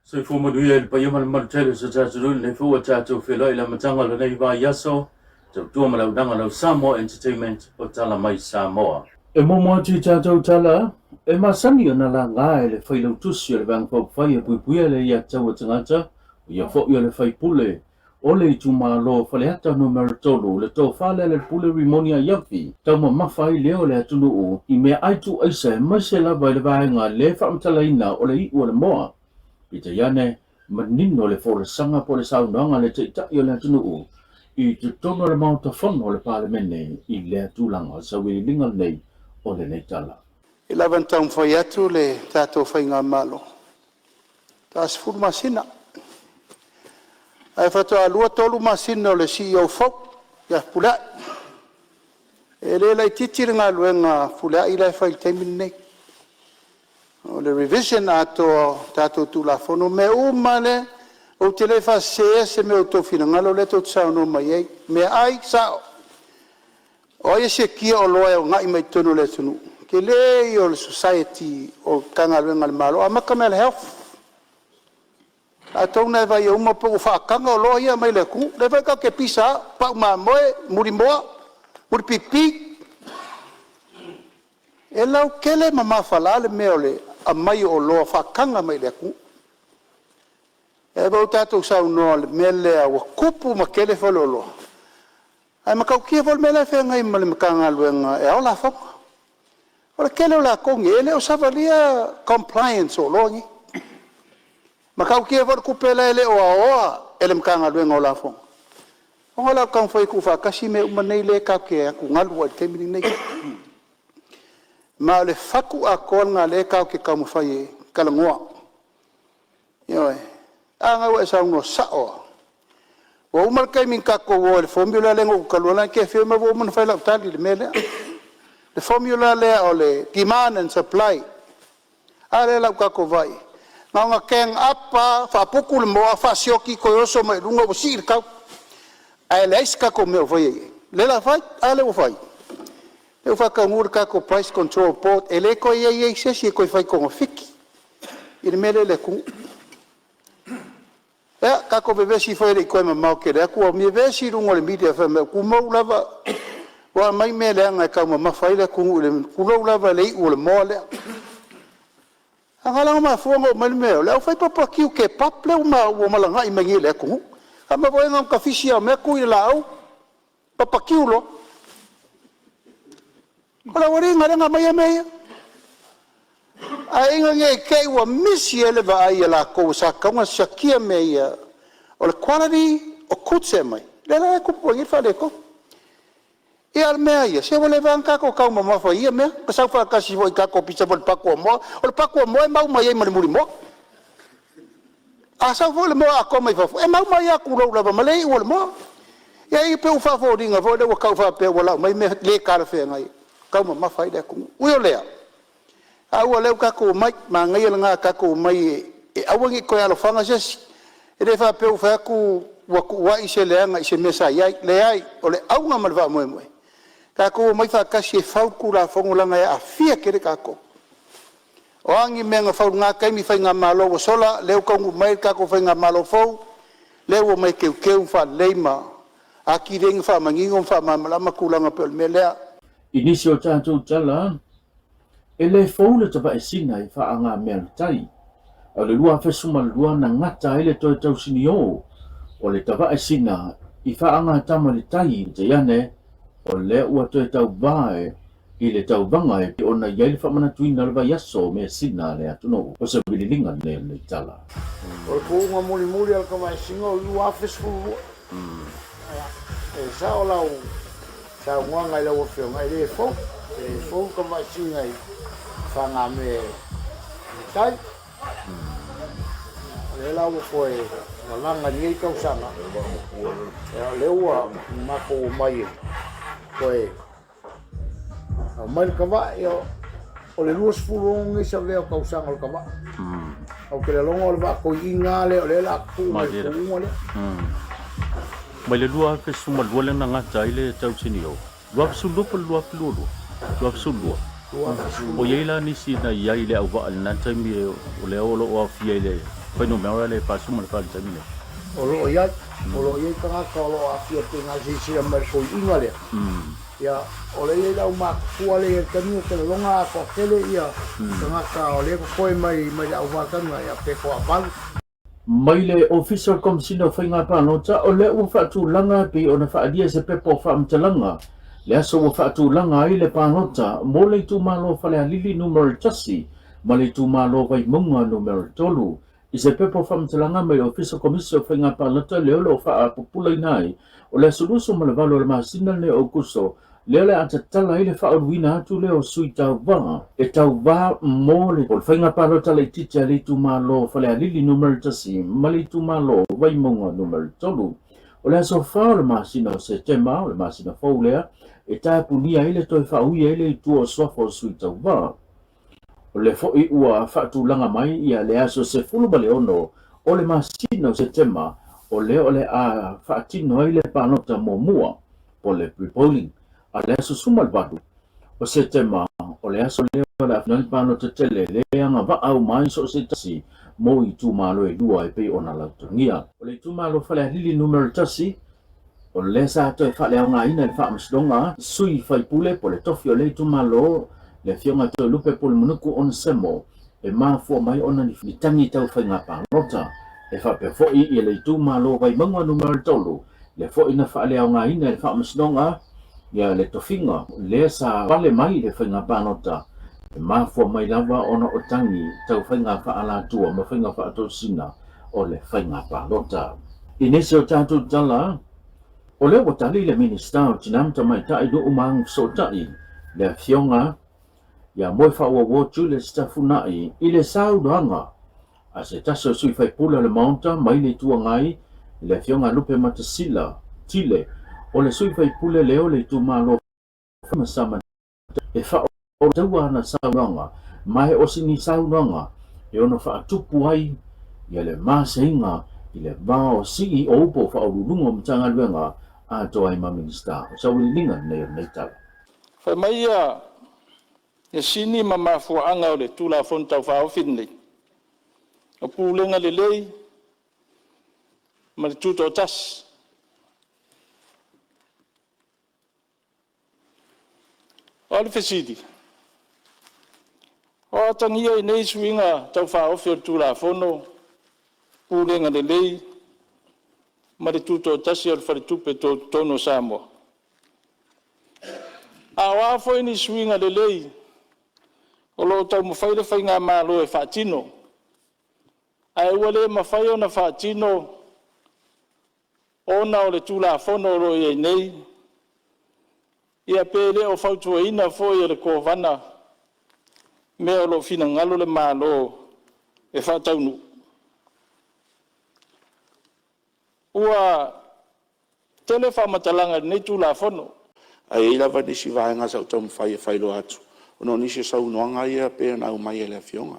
Soifua manuia i le paia ma le mamalu tele o si o tatou atunuu i lenei foi ua tatou feiloai i le amataga o lenei vaiaso, tautua ma le auaunaga lau Samoa Entertainment o Tala Mai Samoa. E muamua atu i tatou tala, e masani ona laga e le Failautusi o le Vaega Faaupufai e Puipuia le Aiatatau a Tagata, o ia foi o le faipule o le itumalo o Faleata Numera 3, le Tofa Lealailepule Rimoni Aiafi, taumamafa ai leo o le atunuu i meaai tuuaisa aemaise lava i le vaega le faamatalaina o le iu o le moa. Peitai ane, manino le folasaga po o le saunoaga a le Taitai o le atunuu i totonu o le Maota Fono o le Palemene i lea tulaga. O le sauiliiliga lenei o lenei tala. E lava ina taumafai atu le tatou faigamalo, faatoa 10 masina, ae faatoa 2, 3 masina o le CEO fou ia Fepuleai. E le laitiiti le galuega a Fepuleai la e fai i le taimi lenei. O le revision atoa o tatou Tulafono, o mea uma lava lea, ou te le faaseseina se mea o outou finagalo lea tou te saunoa mai ai, meaai sao. O ai e sekia oloa e agai mai totonu o le atunuu? O le tele ia o le society o Matagaluega a le Malo, amata mai lava i le Health. O latou na e vaaia uma po ua faataga oloa ia e aumai i le atunuu. O lea foi tatou te pisa lava, pau mamoe, mulimoa, mulipipi. E lautele ma mafala le mea o le aumai o oloa faataga mai le atunuu. O lea foi ua tatou saunoa i le mea lea ua tupu ma tele faleoloa, ae matautia foi le mea la e feagai ma le Matagaluega e ao lafoga. O le tele o latou nei, e le o savalia compliance o oloa nei. E matautia foi le tupe la e le o aoa e le Matagaluega o Lafoga, ona o le a taumafai e tuufaatasi mea uma nei lea tatou te atugalu ai i le taimi lenei. Ma o le fatu atoa lena o lea tatou te taumafai e talanoa. Ioe. A lena ua e saunoa sao lava, ua uma le taimi na tatou o ai i le formula lea na ou talu ai ona e te afio mai ua uma ona fai lau tali i le mea lea. Le formula lea o le demand and supply. A lea o le a tatou vaai i ai, na ona gang up lava faaputu le moa faasioki toe oso mai luga ua sii le tau, ae leai se tatou mea o faia i ai. O lea o le a fai. A lea ua fai? O lea ua faataunuu le tatou price control board, e le toe i ai se isi e toe fai togafiti i le mea lea i le atunuu. Ia tatou vevesi foi e le i toe mamao tele atu, ua vevesi i luga o le media fai mai o Tumou lava ua aumai mea leaga e taumamafa ai le atunuu, tulou lava i le iu o le moa lea. Ae na ala ona mafua ona oo mai le mea o le aufai bbq kebab lea ua malagai mai nei i le atunuu. Fai mai foi na ona tafisi lava o mea tui i le laau papatiu loa. O le aualii lea na aumaia mea ia, ae ina ne i te i ua misi ai le vaai a latou sa tatau ona siakia mea ia o le quality o goods e aumai, lea la e tupu ai nei le faaletonu. Ia a o le mea lava ia, se ua leva lava ona tatou taumamafa i ia mea, na sau faatasi foi i tatou pisa foi i le paku amoa. O le paku amoa e mau mai ai ma le mulimoa. A sau foi le moa atoa mai fafo, e mau mai lava, tulou lava, ma le iu o le moa. Ia e pei ua faafoliga foi lea ua tau faapea ua lau mai mea le talafeagai e taumamafa ai le atunuu. Ui o lea, taua o lea ua tatou omai, manaia lena a tatou omai e aua ne i toe alofaga se isi. E le faapea ua fai atu ua tuuai se leaga i se mea sa i ai, leai. O le auga ma le faamoemoe, tatou omai faatasi e fau le Tulafono leaga e aafia tele tatou. O a ni mea na fau i lena taimi i faigamalo ua sola, lea ua taunuu mai le tatou faigamalo fou, lea ua omai e teuteu ma faalelei ma atili ai ona faamanino ma faamalamalama tulaga e pei o le mea lea. I nisi o tatou tala, e le fou le tavaesina i faagamea le tai. A o le 2012 na gata ai le toe tausiniō o le tavaesina i faagatama le tai, peitai ane, o lea ua toe tauvae i le tauvaga e pei ona i ai le faamanatuina o le vaiaso o measina a le atunuu. O se vililiga lenei o lenei tala. O le tuuga mulimuli o le tavaesina o le 2012. E sao lau saunoaga i lau Afioga, e le fou, e le fou le tavaesina i fagamea i tai. O lea la ua toe lalaga i lenei tausaga, o lea ua matou omai e toe aumai le tavae, o le 26 nei savea o tausaga o le tavae. Ou te lagona o le vaa toeaina lava lea o lea o le a tuu mai le tuuga lea. Mai le 2012 lea na gata ai le tausinio. 2012 po o le 2022? 2012. O i ai la nisi na i ai i le auvaa i lena taimi o lea o lo o aofia i le fuainumera lea e 44 i le taimi lenei. O lo o i ai, o lo o i ai tagata o lo o aafia pei ona silasila mai i le soiuga lea. Ia, o lea e i ai le aumatutua lea i le taimi ou te lagona a toatele ia tagata o lea e totoe mai mai le auvalataga, ia pe toavalu. Mai le Ofisa o le Komesina o Faiga Palota, o lea ua faatulaga e pei ona faaalia i se pepa o faamatalaga le aso ua faatulaga ai le palota mo le itumalo Falealili Numera 1 ma le itumalo Vaimauga Numera 3. I se pepa o faamatalaga mai le Ofisa o Komisi o Faiga Palota lea o lo o faapupulaina ai, o le aso 28 o le masina lenei o Aokuso, lea o le a tatala ai le faauluina atu lea o sui tauva e tauva mo le faiga palota laitiiti a le itumalo Falealili Numera 1 ma le itumalo Vaimauga Numera 3. O le aso 4 o le masina o Setema, o le masina fou lea, e tapunia ai le toe faaui ai le itu o suafa o sui tauva. O lea foi ua faatulaga mai ia le aso 16 o le masina o Setema, o lea o le a faatino ai le palota muamua, po o le pre-polling, a le aso 18 o Setema, o le aso lea o le a faatino ai le palota tele le agavaa uma ai so o se tasi mo itumalo e lua e pei ona lautogia. O le itumalo Falealili Numera 1, o lea sa toe faaleaogaina e le Faamasinoga sui faipule po o le tofi o lea itumalo, le Afioga Toelupe Polemunuku Onesemo, e mafua mai ona ni tagi tau faiga palota. E faapea foi i le itumalo Vaimauga Numera 3, lea foi na faaleaogaina e le Faamasinoga ia le tofiga lea sa pale mai i le faiga palota, e mafua mai lava ona o tagi tau faiga faaalatua ma faiga faatosina o le faiga palota. I nisi o tatou tala, o lea ua tali le Minisita o Tina ma Tamaitai Nuu ma Agafesootai, le Afioga ia Moefaauouo Julius Tafunai i le saunoaga a se tasi o sui faipule o le Maota mai le Itu Agai, le Afioga Lupematasila Tile, o le sui faipule lea o le itumalo Sama e faaolotaua ana saunoaga, ma e osi ni saunoaga e ono faatupu ai ia le maseiga i le va o CEO po o Faauluuluga o Matagaluega atoa ai ma Minisita. O sauiliiliga lenei o lenei tala. Fai mai ia sini ma mafuaaga o le Tulafono Tau Faaofi lenei, o pulega lelei ma le tutoatasi. O le fesili, o atagia i nei suiga tau faaofi o le Tulafono, Pulega Lelei ma le Tutoatasi o le Faletupe Tutotonu o Samoa? A o a foi ni suiga lelei o lo o taumafai le Faigamalo e faatino, ae ua le mafai ona faatino ona o le Tulafono o lo o i ai nei, ia pe le o fautuaina foi e le Kovana mea o lo o finagalo le Malo e faataunuu? Ua tele faamatalaga i lenei Tulafono. Ae i ai lava nisi vaega sa ou taumafai e faailoa atu ona o nisi o saunoaga ia e pei ona aumai e le Afioga.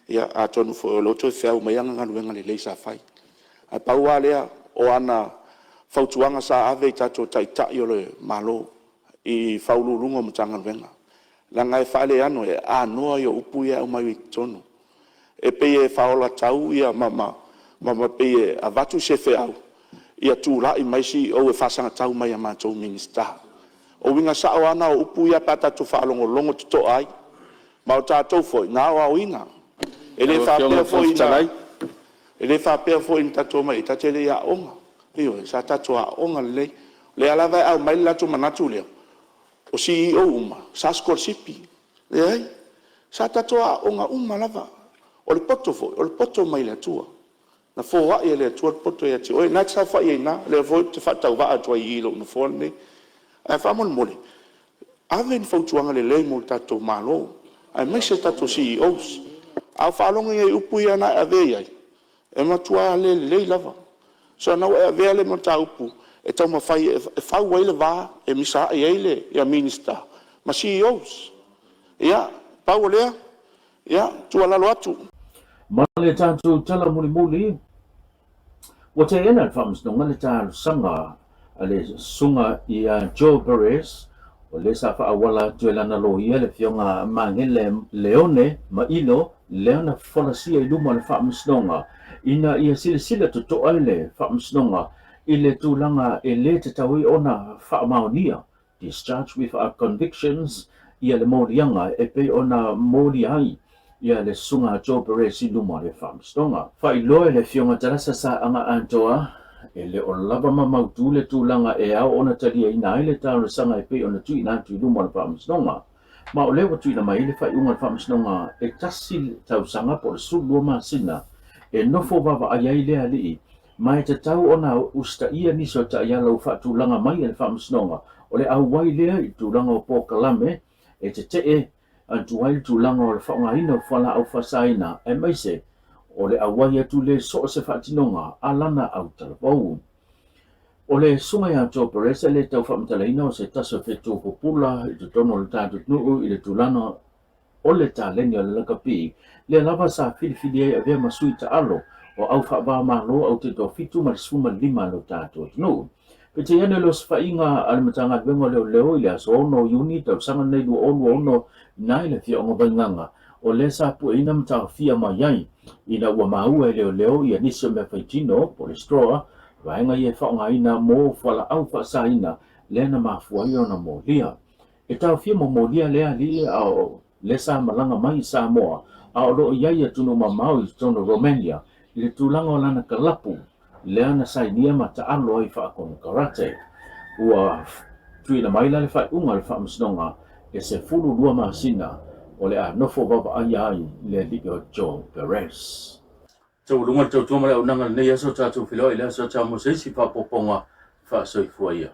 Ia atonu foi o lea ua toe feau mai ana galuega lelei sa fai. Ae pau lava lea o ana fautuaga sa ave i tatou Taitai o le Malo i Ofisa Sili o Pulega o Matagaluega, leaga e faaleano, e anoa ia o upu ia e aumai i totonu. E pei e faaolatau ma pei e avatu se feau ia tulai mai CEOs e faasagatau mai ia matou Minisita. O uiga sao lava na o upu ia pe a tatou faalogologo totoa ai, ma o tatou foi na aoaoina. E le Lau Afioga i faapea le Fofoga foi na Fetalai. e le faapea foi na tatou omai i i ta te le i aooga. Ioe, sa tatou aooga lelei. O lea lava e aumai le latou manatu lea, o CEOs uma sa sikolasipi. Leai, sa tatou aooga uma lava. O le poto foi, o le poto mai le Atua. Na foai e le Atua le poto ia te oe. O lena e te saofai ai i ina, o lea foi ou te faatauvaa atu ai i i i lou nofoa lenei. Ae faamolemole, ave ni fautuaga lelei mo le tatou Malo aemaise tatou CEOs. A ou faalogo i upu ia na e avea i ai, e matua le lelei lava. So o lena ua e avea le mataupu e taumafai e fau ai le va, e misaai ai Minisita ma CEOs. Ia, pau o lea, ia, tuualalo atu. Ma le tatou tala mulimuli, ua teena e le Faamasinoga le talosaga a le Susuga ia Joe Perez, o le sa faaauala atu e lana loia le Afioga Magele Leone Mailo lea na folasia i luma o le Faamasinoga. ina ia silasila totoa le Faamasinoga i le tulaga e le tatau ai ona faamaonia, discharge without convictions, ia le moliaga e pei ona molia ai ia le Susuga a Joe Perez i luma o le Faamasinoga. Faailoa e le Afioga Talasa Saaga Atoa, e le o lava ma mautu le tulaga e ao ona taliaina ai le talosaga e pei ona tuuina atu i luma o le Faamasinoga. Ma o lea ua tuuina mai ai le faaiuga a le Faamasinoga e tasi tausaga po o le 12 masina e nofo vaavaai ai le alii ma e tatau ona usitaia nisi o taiala ua faatulaga mai e le Faamasinoga o le auai lea i le tulaga o polokalame e tetee atu ai le tulaga o le faaaogaina o fualaau faasaina aemaise o le auai atu lea i so o se faatinoga a lana autalavou. O le Susuga ia Joe Perez e le tau faamatalaina o se tasi o fetu pupula i totonu o le tatou atunuu i le tulaga o le taleni o le lakapi, lea lava sa filifili ai e avea ma sui taalo o au faava-o-Malo au taitoafitu ma le 15 a lo tatou atunuu. Peitai ane o le osofaiga a le Matagaluega o Leoleo i le aso 6 o Iuni tausaga lenei 2026 na i le afioaga o Vaigaga, o lea sa pueina ma taofia mai ai ina ua maua e leoleo ia nisi o mea faitino po o le straw, vaega ia e faaaogaina mo fualaau faasaina lea na mafua ai ona molia. E taofia ma molia lea alii a o lea sa malaga mai i Samoa a o lo o i ai i atunuu mamao i totonu o Romania i le tulaga o lana kalapu lea na sainia ma taalo ai faakonekarate. Ua tuuina mai la le faaiuga a le Faamasinoga e 12 masina o le a nofo vaavaaia ai le alii o Joe Perez. Taualuga le tautua ma le auaunaga i lenei aso, tatou feiloai i le aso a Samoa se isi faaopoopoga faasoifua ia.